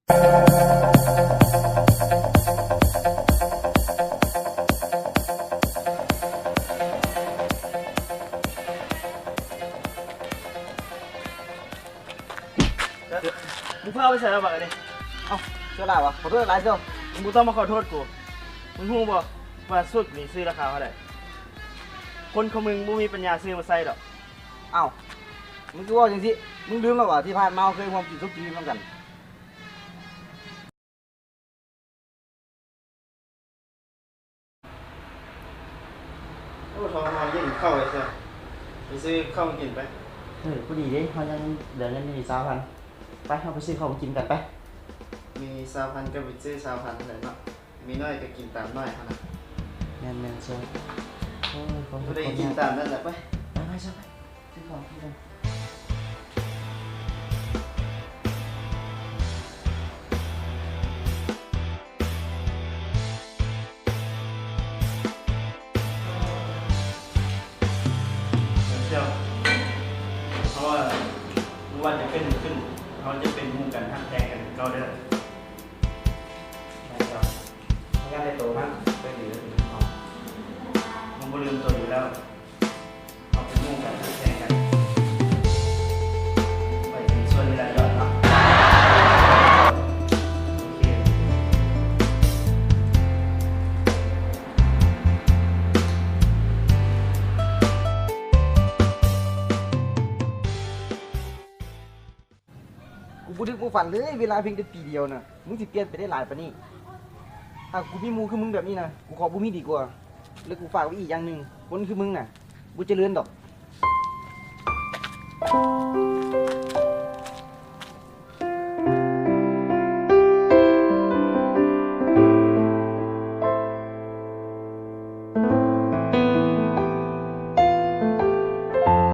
ມຶງພາໄປໃສລະບັກອັນນີ້? ເອົ້າ ໂຊລາວະ? ຂໍໂທດຫຼາຍໂຊ. ມຶງບໍ່ຕ້ອງມາຂໍໂທດກູ. ມຶງຮູ້ບໍ່ວ່າຊຸດນີ້ຊື້ລາຄາເທົ່າໃດ? ຄົນຄືມຶງບໍ່ມີປັນຍາຊື້ມາໃສ່ດອກ. ເອົ້າ ມຶງຄືເວົ້າຈັ່ງຊີ້? ມຶງລືມແລ້ວຫວາ ທີ່ຜ່ານມາເຮົາເຄີຍຮ່ວມກິນສຸກີນຳກັນ? ໂອ້ ທ້ອງຮ້ອງ ຫິວເຂົ້າເລີຍ ໄປຊື້ເຂົ້າກິນໄປ. ເອີ ພໍດີເດ້ ເຮົາຍັງເຫຼືອເງິນຢູ່ນີ້ຊາວພັນ. ໄປ ເຮົາໄປຊື້ເຂົ້າກິນກັນໄປ. ມີຊາວພັນກໍໄປຊື້ຊາວພັນຫັ້ນແຫຼະເນາະ. ມີໜ້ອຍກໍກິນຕາມໜ້ອຍຫັ້ນນະ. ແມ່ນໆ ເຊີ. ໂອ້ຍ ຄວາມທຸກຄວາມຍາກ ຜູ້ໃດກິນຕາມນັ້ນແຫຼະ. ໄປ ໄປໆ ເຊີ ໄປ ຊື້ເຂົ້າກິນກັນ. ເພາະວ່າບໍ່ວ່າຈະເປັນຂຶ້ນ ເຮົາຈະເປັນໝູ່ກັນ ຮັກແພງກັນຄືເກົ່າເດີ. ແມ່ນເຈົ້າ. ພະຍານໃນໂຕມັນເປັນດີ ມັນບໍ່ລືມຕົນຢູ່ແລ້ວ. ເຮົາເປັນໝູ່ກັນ ຮັກແພງກັນ. ໄປເປັນສ່ວນໃນລາຍຍອດເນາະ. ໂອເຄ. ກູບໍ່ນຶກບໍ່ຝັນເລີຍ ເວລາພຽງແຕ່ປີດຽວນະ ມຶງຊິປ່ຽນໄປໄດ້ຫຼາຍປານນີ້. ຖ້າກູມີໝູ່ຄືມຶງແບບນີ້ນະ ກູຂໍບໍ່ມີດີກວ່າ. ແລ້ວກູຝາກໄວ້ອີກຢ່າງໜຶ່ງ, ຄົນຄືມຶງນະ ບໍ່ຈະເລີນດອກ.